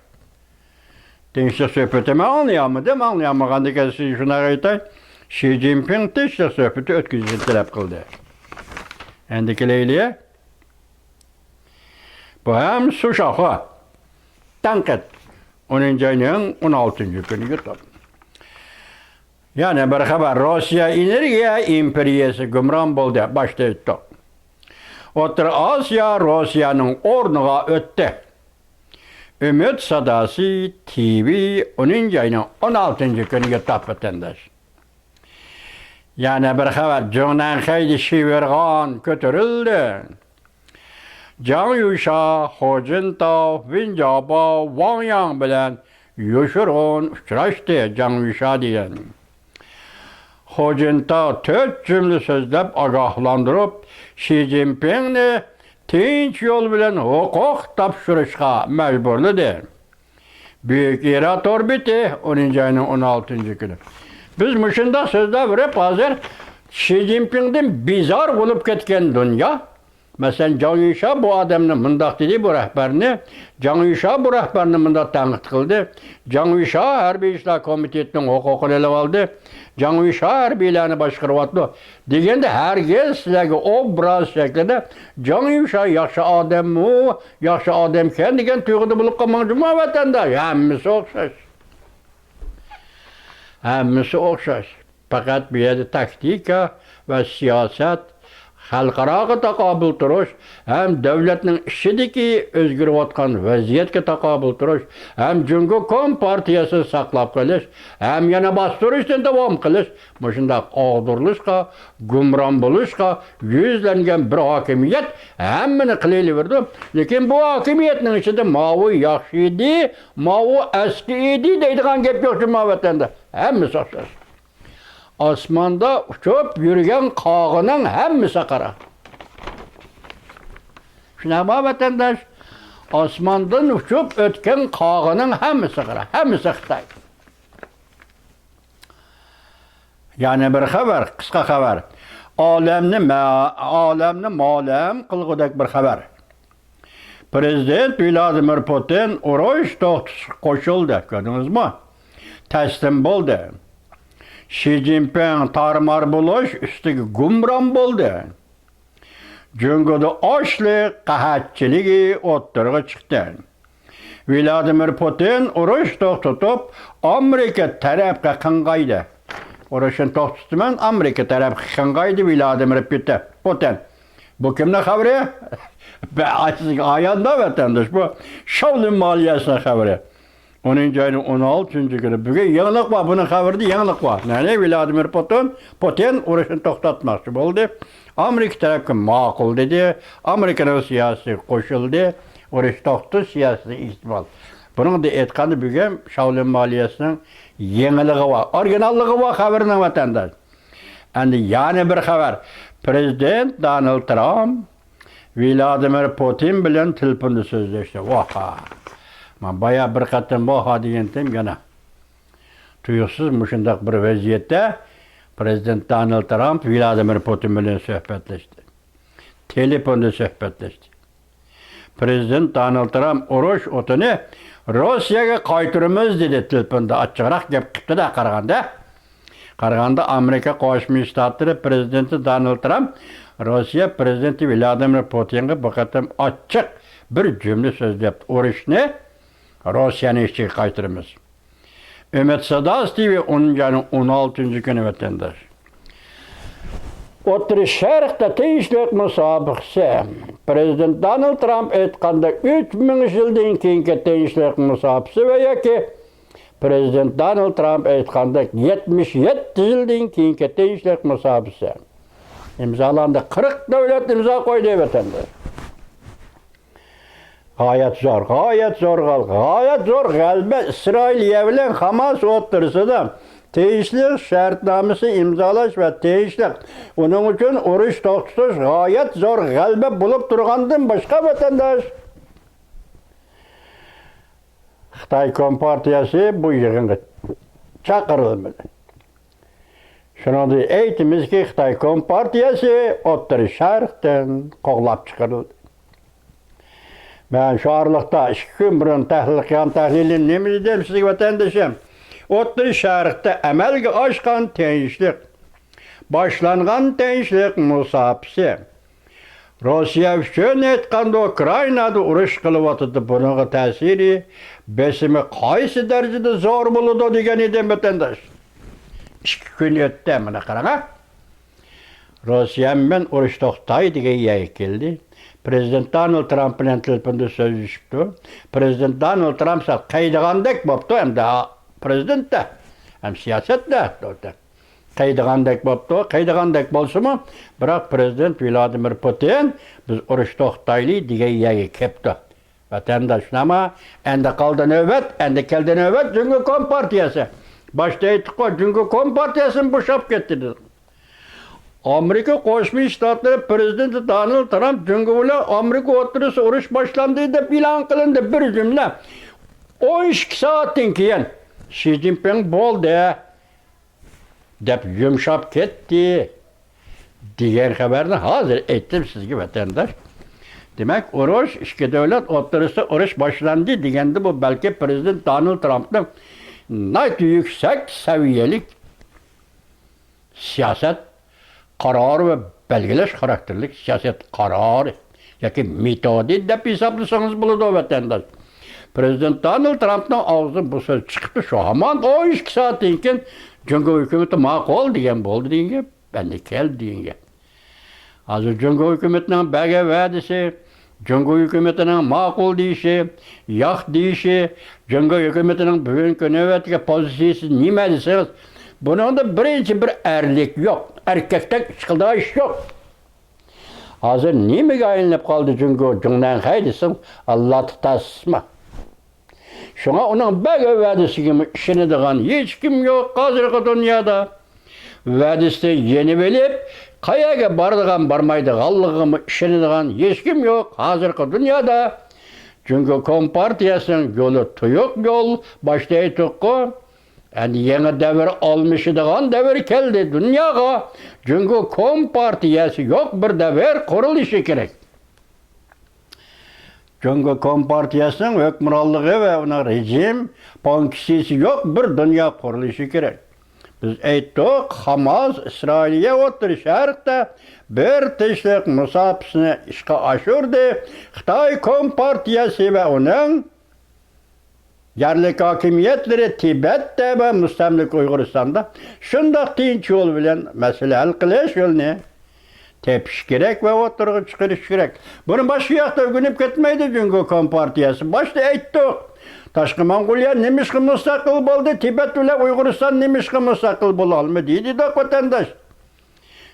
تىنچلىق سۆھبىتى مەن ئاڭلىيالمىدىم. ئاڭلىيالمىغاندىكىن سىزگە شۇنداق ئېيتاي، شى جىنپىڭ تىنچلىق سۆھبىتى ئۆتكۈزۈشنى تەلەپ قىلدى. ئەندى كېلەيلى. بۇ ھەم سۇ شاۋخې. تەنقىد. ئونىنچى ئاينىڭ ئون ئالتىنچى كۈنى يۇتۇپ. يەنە بىر خەۋەر. روسىيە ئېنېرگىيە ئىمپېرىيەسى گۇمران بولدى. باشتا ئېيتتۇق. ئوتتۇرا ئاسىيا روسىيەنىڭ ئورنىغا ئۆتتى. ئۈمىد ساداسى تىۋى ئونىنچى ئاينىڭ ئون ئالتىنچى كۈنى يۇتۇپ، ۋەتەنداش. يەنە بىر خەۋەر. جۇڭنەنخەيدە شىۋېرغان كۆتۈرۈلدى. جاڭ يۈشا، خو جىنتاۋ، ۋېن جياباۋ، ۋاڭ ياڭ بىلەن يوشۇرۇن ئۇچراشتى. جاڭ يۈشا دېگەن. خو جىنتاۋ تۆت جۈملە سۆزلەپ ئاگاھلاندۇرۇپ، شى جىنپىڭنى تىنچ يول بىلەن ھوقۇق تاپشۇرۇشقا مەجبۇرلىدى. بۈيۈك ئىرا تور بېتى، ئونىنچى ئاينىڭ ئون ئالتىنچى كۈنى. بىز مۇشۇنداق سۆزلەپ بېرىپ، ھازىر شى جىنپىڭدىن بىزار بولۇپ كەتكەن دۇنيا. مەسىلەن، جاڭ يۈشا بۇ ئادەمنى مۇنداق دېدى، بۇ رەھبەرنى، جاڭ يۈشا بۇ رەھبەرنى مۇنداق تەنقىد قىلدى، جاڭ يۈشا ھەربىي ئىشلار كومىتېتىنىڭ ھوقۇقىنى ئېلىۋالدى، جاڭ يۈشا ھەربىيلەرنى باشقۇرۇۋاتىدۇ دېگەندە، ھەرگىز سىلەرگە ئوبراز شەكلىدە جاڭ يۈشا ياخشى ئادەممۇ، ياخشى ئادەمكەن دېگەن تۇيغۇدا بولۇپ قالماڭ جۇمۇ، ۋەتەنداش. ھەممىسى ئوخشاش. ھەممىسى ئوخشاش. پەقەت بۇ يەردە تاكتىكا ۋە سىياسەت، خەلقئاراغا تاقابىل تۇرۇش ھەم دۆلەتنىڭ ئىچىدىكى ئۆزگىرىۋاتقان ۋەزىيەتكە تاقابىل تۇرۇش ھەم جۇڭگو كومپارتىيەسىنى ساقلاپ قېلىش ھەم يەنە باستۇرۇشنى داۋام قىلىش، مۇشۇنداق ئاغدۇرۇلۇشقا، گۇمران بولۇشقا يۈزلەنگەن بىر ھاكىمىيەت ھەممىنى قىلىۋېرىدۇ. لېكىن بۇ ھاكىمىيەتنىڭ ئىچىدە ماۋۇ ياخشى ئىدى، ماۋۇ ئەسكى ئىدى دەيدىغان گەپ يوق جۇمۇ، ۋەتەندە. ھەممىسى ئوخشاش. ئاسماندا ئۇچۇپ يۈرگەن قاغىنىڭ ھەممىسى قارا. شۇنداقمۇ، ۋەتەنداش؟ ئاسماندىن ئۇچۇپ ئۆتكەن قاغىنىڭ ھەممىسى قارا. ھەممىسى خىتاي. يەنە بىر خەۋەر، قىسقا خەۋەر. ئالەمنى مە-، ئالەمنى مالەم قىلغۇدەك بىر خەۋەر. پىرېزىدېنت ۋلادىمىر پۇتىن ئۇرۇش توختىتىشقا قوشۇلدى. كۆردىڭىزمۇ؟ تەسلىم بولدى. شى جىنپىڭ تارمار بولۇش ئۈستىگە گۇمران بولدى. جۇڭگودا ئاچلىق قەھەتچىلىكى ئوتتۇرىغا چىقتى. ۋلادىمىر پۇتىن ئۇرۇش توختىتىپ، ئامېرىكا تەرەپكە قىڭغايدى. ئۇرۇشنى توختىتىمەن، ئامېرىكا تەرەپكە قىڭغايدى ۋلادىمىر پۇتىن. بۇ كىمنىڭ خەۋىرى؟ بە-، سىزگە ئاياندا، ۋەتەنداش، بۇ شاۋلىن مالىيەسىنىڭ خەۋىرى. ئونىنچى ئاينىڭ ئون ئالتىنچى كۈنى. بۈگۈن يېڭىلىق بار، بۇنىڭ خەۋىرىدە يېڭىلىق بار. يەنى ۋلادىمىر پۇتىن، پۇتىن ئۇرۇشنى توختاتماقچى بولدى. ئامېرىكا تەرەپكە ماقۇل دېدى. ئامېرىكىنىڭ سىياسىتىگە قوشۇلدى. ئۇرۇش توختىتىش سىياسىتىنىڭ ئىگىسى بولدى. بۇنىڭدا ئېيتقاندا، بۈگۈن شاۋلىن مالىيەسىنىڭ يېڭىلىقى بار، ئورىگىناللىقى بار خەۋىرىنىڭ، ۋەتەنداش. ئەمدى يەنە بىر خەۋەر. پرېزىدېنت دونالد ترامپ ۋلادىمىر پۇتىن بىلەن تېلېفوندا سۆزلەشتى. ۋاھا. مەن بايا بىر قېتىم ۋاھا دېگەنتىم يەنە. تۇيۇقسىز مۇشۇنداق بىر ۋەزىيەتتە پرېزىدېنت دونالد ترامپ ۋلادىمىر پۇتىن بىلەن سۆھبەتلەشتى. تېلېفوندا سۆھبەتلەشتى. پرېزىدېنت دونالد ترامپ ئۇرۇش ئوتىنى روسىيەگە قايتۇرىمىز دېدى، تېلېفوندا ئاچچىقراق گەپ قىپتۇ-دە قارىغاندا. قارىغاندا، ئامېرىكا قوشما شتاتلىرى پرېزىدېنتى دونالد ترامپ روسىيە پرېزىدېنتى ۋلادىمىر پۇتىنغا بۇ قېتىم ئاچچىق بىر جۈملە سۆزلەپتۇ، ئۇرۇشنى روسىيەنىڭ ئىچىگە قايتۇرىمىز. ئۈمىد ساداسى تىۋى ئونىنچى ئاينىڭ ئون ئالتىنچى كۈنى، ۋەتەنداش. ئوتتۇرا شەرقتە تىنچلىق مۇسابىقىسى. پرېزىدېنت دونالد ترامپ ئېيتقاندەك، ئۈچ مىڭ يىلدىن كېيىنكى تىنچلىق مۇسابىقىسى ۋە ياكى پرېزىدېنت دونالد ترامپ ئېيتقاندەك، يەتمىش يەتتە يىلدىن كېيىنكى تىنچلىق مۇسابىقىسى. ئىمزالاندى، قىرىق دۆلەت ئىمزا قويدى، ۋەتەنداش. غايەت زور، غايەت زور غەل-، غايەت زور غەلىبە ئىسرائىلىيە بىلەن خاماس ئوتتۇرىسىدا تىنچلىق شەرتنامىسى ئىمزالاش ۋە تىنچلىق، ئۇنىڭ ئۈچۈن ئۇرۇش توختىتىش غايەت زور غەلىبە بولۇپ تۇرغاندىن باشقا، ۋەتەنداش، خىتاي كومپارتىيەسى بۇ يىغىنغا چاقىرىلمىدى. شۇنىڭدىن ئېيتىمىزكى، خىتاي كومپارتىيەسى ئوتتۇرا شەرقتىن قوغلاپ چىقىرىلدى. مەن شۇ ئارىلىقتا ئىككى كۈن بۇرۇن تەھلىل قىلغان تەھلىلىم نېمە دېدىم سىزگە، ۋەتەندىشىم؟ ئوتتۇرا شەرقتە ئەمەلگە ئاشقان تىنچلىق، باشلانغان تىنچلىق مۇساپىسى، روسىيە ئۈچۈن ئېيتقاندا، ئۇكرائىنادا ئۇرۇش قىلىۋاتىدۇ. بۇنىڭغا تەسىرى، بېسىمى قايسى دەرىجىدە زور بولىدۇ دېگەن ئىدىم، ۋەتەنداش. ئىككى كۈن ئۆتتى، مانا قاراڭ، ھە. روسىيە بىلەن ئۇرۇش توختاي دېگەن يەرگە كەلدى. پرېزىدېنت دونالد ترامپ بىلەن تېلېفوندا سۆزلىشىپتۇ. پرېزىدېنت دونالد ترامپ سەل قېيىدىغاندەك بوپتۇ، ئەمدى پرېزىدېنت-تە، ھەم سىياسەت-تە. قېيىدىغاندەك بوپتۇ، قېيىدىغاندەك بولسىمۇ، بىراق پرېزىدېنت ۋلادىمىر پۇتىن، بىز ئۇرۇش توختايلى دېگەن يەرگە كەپتۇ. ۋەتەنداش، شۇنداقمۇ؟ ئەمدى قالدى نۆۋەت، ئەمدى كەلدى نۆۋەت جۇڭگو كومپارتىيەسى. باشتا ئېيتتۇققۇ، جۇڭگو كومپارتىيەسىمۇ بوشاپ كەتتى دېدۇق. ئامېرىكا قوشما شتاتلىرى پرېزىدېنتى دونالد ترامپ جۇڭگو بىلەن ئامېرىكا ئوتتۇرىسىدا ئۇرۇش باشلاندى دەپ ئېلان قىلىندى، بىر جۈملە. ئون ئىككى سائەتتىن كېيىن شى جىنپىڭ بولدى دەپ يۇمشاپ كەتتى دېگەن خەۋەرنى ھازىر ئېيتتىم سىزگە، ۋەتەنداش. دېمەك، ئۇرۇش، ئىككى دۆلەت ئوتتۇرىسىدا ئۇرۇش باشلاندى دېگەندە، بۇ بەلكى پرېزىدېنت دونالد ترامپنىڭ ناھايىتى يۈكسەك سەۋىيەلىك سىياسەت قارارى ۋە بەلگىلەش خاراكتېرلىك سىياسەت قارارى ياكى مېتودى دەپ ھېسابلىسىڭىز بولىدۇ، ۋەتەنداش. پرېزىدېنت دونالد ترامپنىڭ ئاغزىدىن بۇ سۆز چىقىپتۇ، شۇ ھامان ئون ئىككى سائەتتىن كېيىن جۇڭگو ھۆكۈمىتى ماقۇل دېگەن بولدى دېگەن گەپ، ئەمدى كەلدى دېگەن گەپ. ھازىر جۇڭگو ھۆكۈمىتىنىڭ بەرگەن ۋەدىسى، جۇڭگو ھۆكۈمىتىنىڭ ماقۇل دېيىشى، ياق دېيىشى، جۇڭگو ھۆكۈمىتىنىڭ بۈگۈنكى نۆۋەتتىكى پوزىتسىيىسى نېمە دېسىڭىز، بۇنىڭدا بىرىنچى بىر ئەرلىك يوق، ئەركەكتەك ئىش قىلىدىغان ئىش يوق. ھازىر نېمىگە ئايلىنىپ قالدى جۇڭگو، جۇڭنەنخەي دېسىڭ، ئاللا تۇتاسىزما؟ شۇڭا ئۇنىڭ بەرگەن ۋەدىسىگىمۇ ئىشىنىدىغان ھېچكىم يوق ھازىرقى دۇنيادا. ۋەدىسىنى يېنىۋېلىپ، قەيەرگە بارىدىغان، بارمايدىغانلىقىغىمۇ ئىشىنىدىغان ھېچكىم يوق ھازىرقى دۇنيادا. جۇڭگو كومپارتىيەسىنىڭ يولى تۇيۇق يول، باشتا ئېيتتۇققۇ. ئەمدى يېڭى دەۋر ئالمىشىدىغان دەۋر كەلدى دۇنياغا. جۇڭگو كومپارتىيەسى يوق بىر دەۋر قۇرۇلۇشى كېرەك. جۇڭگو كومپارتىيەسىنىڭ ھۆكۈمرانلىقى ۋە ئۇنىڭ رېجىم فۇنكسىيىسى يوق بىر دۇنيا قۇرۇلۇشى كېرەك. بىز ئېيتتۇق، خاماس ئىسرائىلىيە ئوتتۇرا شەرقتە بىر تىنچلىق مۇساپىسىنى ئىشقا ئاشۇردى. خىتاي كومپارتىيەسى ۋە ئۇنىڭ يەرلىك ھاكىمىيەتلىرى تىبەتتە ۋە مۇستەملىكە ئۇيغۇرىستاندا شۇنداق تىنچ يول بىلەن مەسىلە ھەل قىلىش يولىنى تېپىش كېرەك ۋە ئوتتۇرىغا چىقىرىش كېرەك. بۇنى باشقا ياقتا ئۆگىنىپ كەتمەيدۇ جۇڭگو كومپارتىيەسى. باشتا ئېيتتۇق. تاشقى موڭغۇلىيە نېمىشقا مۇستەقىل بولدى؟ تىبەت بىلەن ئۇيغۇرىستان نېمىشقا مۇستەقىل بولالمىدى دېدۇق، ۋەتەنداش.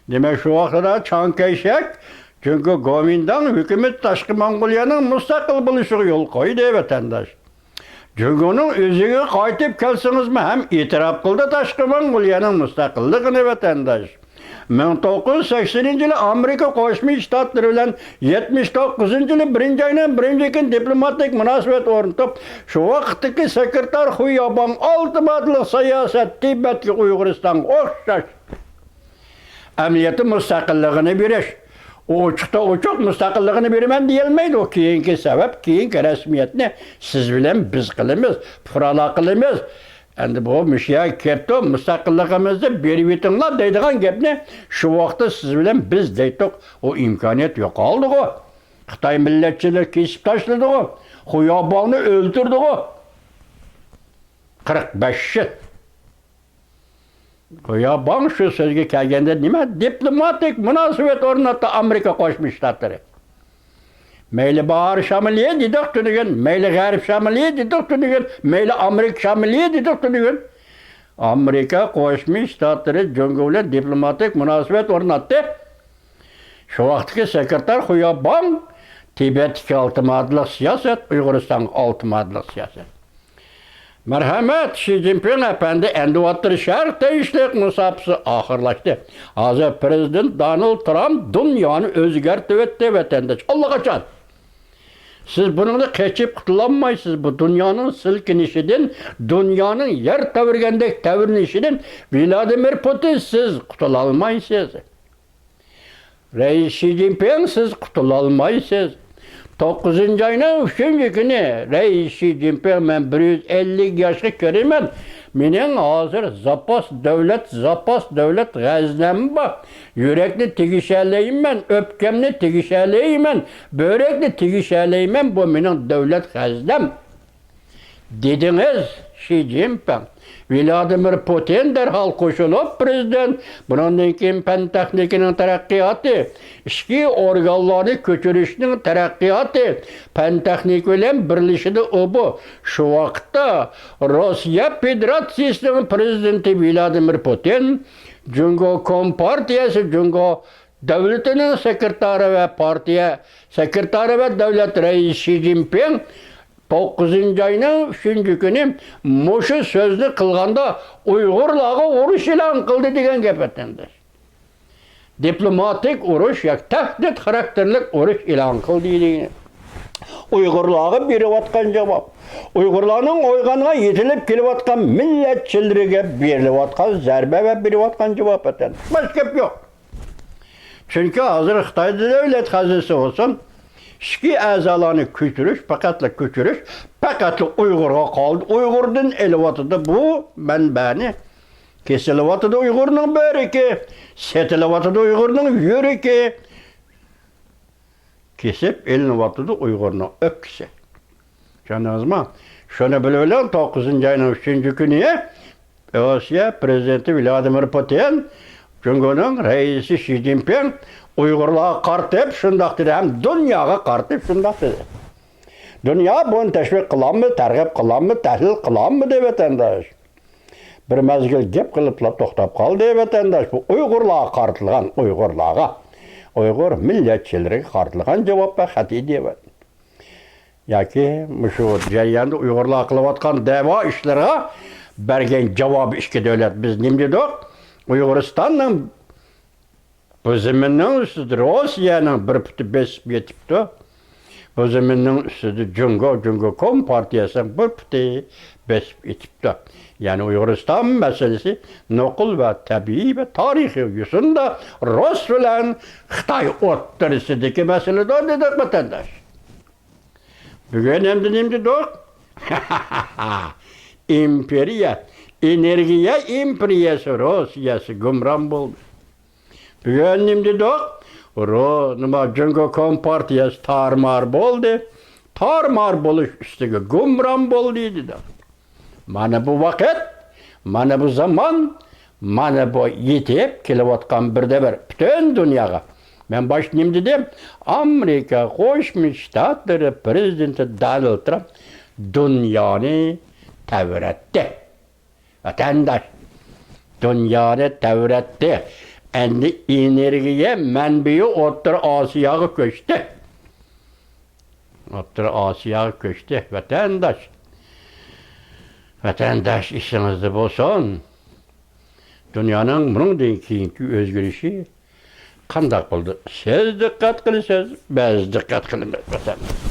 دېمەك، شۇ ۋاقىتتا چاڭ كەيشەك جۇڭگو گومىنداڭ ھۆكۈمىتى تاشقى موڭغۇلىيەنىڭ مۇستەقىل بولۇشىغا يول قويدى، ۋەتەنداش. جۇڭگونىڭ ئۆزىگە قايتىپ كەلسىڭىزمۇ ھەم ئېتىراپ قىلدى تاشقى موڭغۇلىيەنىڭ مۇستەقىللىقىنى، ۋەتەنداش. مىڭ توققۇز يۈز سەكسىنىنچى يىلى ئامېرىكا قوشما شتاتلىرى بىلەن يەتمىش توققۇزىنچى يىلى بىرىنچى ئاينىڭ بىرىنچى كۈنى دىپلوماتىك مۇناسىۋەت ئورنىتىپ، شۇ ۋاقىتتىكى سېكرېتار خۇياباڭ ئالتە ماددىلىق سىياسەت تىبەتكە، ئۇيغۇرىستانغا ئوخشاش ئەمەلىيەتتە مۇستەقىللىقىنى بېرىش. ئۇ ئوچۇقتا ئوچۇق مۇستەقىللىقىنى بېرىمەن دېيەلمەيدۇ. ئۇ كېيىنكى سەۋەب، كېيىنكى رەسمىيەتنى سىز بىلەن بىز قىلىمىز، پۇقرالار قىلىمىز. ئەمدى بۇ مۇشۇ يەرگە كەپتۇ، مۇستەقىللىقىمىزنى بېرىۋېتىڭلار دەيدىغان گەپنى شۇ ۋاقىتتا سىز بىلەن بىز دەيتتۇق. ئۇ ئىمكانىيەت يوقالدىغۇ. خىتاي مىللەتچىلىرى كېسىپ تاشلىدىغۇ. خۇياباڭنى ئۆلتۈردىغۇ. قىرىق بەش يىل. گويا باڭ شۇ سۆزگە كەلگەندە نېمە دىپلوماتىك مۇناسىۋەت ئورناتتى ئامېرىكا قوشما شتاتلىرى. مەيلى باھار شامىلى دېدۇق تۈنۈگۈن، مەيلى غەرب شامىلى دېدۇق تۈنۈگۈن، مەيلى ئامېرىكا شامىلى دېدۇق تۈنۈگۈن. ئامېرىكا قوشما شتاتلىرى جۇڭگو بىلەن دىپلوماتىك مۇناسىۋەت ئورناتتى. شۇ ۋاقىتتىكى سېكرېتار خۇيا باڭ تىبەتتىكى ئالتە ماددىلىق سىياسەت، ئۇيغۇرىستانغا ئالتە ماددىلىق سىياسەت. مەرھەمەت، شى جىنپىڭ ئەپەندى ئەندى ئوتتۇرا شەرق تېگىشلىك مۇساپىسى ئاخىرلاشتى. ھازىر پىرېزىدېنت دونالد ترامپ دۇنيانى ئۆزگەرتىۋەتتى، ۋەتەنداش. ئاللىقاچان. سىز بۇنىڭدىن قېچىپ قۇتۇلالمايسىز. بۇ دۇنيانىڭ سىلكىنىشىدىن، دۇنيانىڭ يەر تەۋرىگەندەك تەۋرىنىشىدىن ۋلادىمىر پۇتىن سىز قۇتۇلالمايسىز. رەئىس شى جىنپىڭ، سىز قۇتۇلالمايسىز. توققۇزىنچى ئاينىڭ ئۈچىنچى كۈنى رەئىس شى جىنپىڭ، مەن بىر يۈز ئەللىك ياشقا كىرىمەن. مېنىڭ ھازىر زاپاس دۆلەت، زاپاس دۆلەت غەزنەم بار. يۈرەكنى تېگىشەلەيمەن، ئۆپكەمنى تېگىشەلەيمەن، بۆرەكنى تېگىشەلەيمەن. بۇ مېنىڭ دۆلەت غەزنەم. دېدىڭىز، شى جىنپىڭ. ۋلادىمىر پۇتىن دەرھال قوشۇلۇپ، پىرېزىدېنت، بۇنىڭدىن كېيىن پەن تېخنىكىنىڭ تەرەققىياتى، ئىچكى ئورگانلارنى كۆچۈرۈشنىڭ تەرەققىياتى، پەن تېخنىكا بىلەن بىرلىشىدۇ ئۇ بۇ. شۇ ۋاقىتتا روسىيە فېدېراتسىيىسىنىڭ پىرېزىدېنتى ۋلادىمىر پۇتىن، جۇڭگو كومپارتىيەسى، جۇڭگو دۆلىتىنىڭ سېكرېتارى ۋە پارتىيە سېكرېتارى ۋە دۆلەت رەئىسى شى جىنپىڭ توققۇزىنچى ئاينىڭ ئۈچىنچى كۈنى مۇشۇ سۆزنى قىلغاندا، ئۇيغۇرلارغا ئۇرۇش ئېلان قىلدى دېگەن گەپ ئەتەندى. دىپلوماتىك ئۇرۇش ياكى تەھدىت خاراكتېرلىك ئۇرۇش ئېلان قىلدى دېگەن. ئۇيغۇرلارغا بېرىۋاتقان جاۋاب. ئۇيغۇرلارنىڭ ئويغانغا يېتىلىپ كېلىۋاتقان مىللەتچىلىرىگە بېرىلىۋاتقان زەربە ۋە بېرىۋاتقان جاۋاب ئەتەندى. باشقا گەپ يوق. چۈنكى ھازىر خىتايدا دۆلەت خەزىنىسى بولسۇن، ئىچكى ئەزالارنى كۆچۈرۈش، پەقەتلا كۆچۈرۈش، پەقەتلا ئۇيغۇرغا قالدى. ئۇيغۇردىن ئېلىۋاتىدۇ بۇ مەنبەنى. كېسىلىۋاتىدۇ ئۇيغۇرنىڭ بۆرىكى، سېتىلىۋاتىدۇ ئۇيغۇرنىڭ يۈرىكى، كېسىپ ئېلىنىۋاتىدۇ ئۇيغۇرنىڭ ئۆپكىسى. چۈشەندىڭىزمۇ؟ شۇنى بىلىۋېلىڭ، توققۇزىنچى ئاينىڭ ئۈچىنچى كۈنى روسىيە پىرېزىدېنتى ۋلادىمىر پۇتىن، جۇڭگونىڭ رەئىسى شى جىنپىڭ ئۇيغۇرلارغا قارىتىپ شۇنداق دېدى ھەم دۇنياغا قارىتىپ شۇنداق دېدى. دۇنيا بۇنى تەشۋىق قىلالمىدى، تەرغىب قىلالمىدى، تەھلىل قىلالمىدى، ۋەتەنداش. بىر مەزگىل گەپ قىلىپلا توختاپ قالدى، ۋەتەنداش. بۇ ئۇيغۇرلارغا قارىتىلغان، ئۇيغۇرلارغا. ئۇيغۇر مىللەتچىلىرىگە قارىتىلغان جاۋاب ۋە خەت ئىدى. ياكى مۇشۇ جەرياندا ئۇيغۇرلار قىلىۋاتقان دەۋا ئىشلىرىغا بەرگەن جاۋابى ئىككى دۆلەت. بىز نېمە دېدۇق؟ ئۇيغۇرىستاننىڭ بۇ زېمىننىڭ ئۈستىدە روسىيەنىڭ بىر پۇتى بېسىپ يېتىپتۇ. بۇ زېمىننىڭ ئۈستىدە جۇڭگو، جۇڭگو كومپارتىيەسىنىڭ بىر پۇتى بېسىپ يېتىپتۇ. يەنى ئۇيغۇرىستان مەسىلىسى نوقۇل ۋە تەبىئىي ۋە تارىخىي يوسۇندا رۇس بىلەن خىتاي ئوتتۇرىسىدىكى مەسىلىدۇر، دېدۇق، ۋەتەنداش. بۈگۈن ئەمدى نېمە دېدۇق؟ ئىمپېرىيە، ئېنېرگىيە ئىمپېرىيەسى روسىيەسى گۇمران بولدى. بۈگۈن نېمە دېدۇق؟ رو-، نېمە، جۇڭگو كومپارتىيەسى تارمار بولدى. تارمار بولۇش ئۈستىگە گۇمران بولدى، دېدۇق. مانا بۇ ۋاقىت، مانا بۇ زامان، مانا بۇ يېتىپ كېلىۋاتقان بىردە بىر پۈتۈن دۇنياغا مەن باشتا نېمە دېدىم؟ ئامېرىكا قوشما شتاتلىرى پرېزىدېنتى دونالد ترامپ دۇنيانى تەۋرەتتى. ۋەتەنداش، دۇنيانى تەۋرەتتى. ئەمدى ئېنېرگىيە مەنبىيى ئوتتۇرا ئاسىياغا كۆچتى. ئوتتۇرا ئاسىياغا كۆچتى، ۋەتەنداش. ۋەتەنداش، ئېسىڭىزدە بولسۇن. دۇنيانىڭ بۇنىڭدىن كېيىنكى ئۆزگىرىشى قانداق بولدى؟ سىز دىققەت قىلىسىز، بىز دىققەت قىلىمىز، ۋەتەنداش.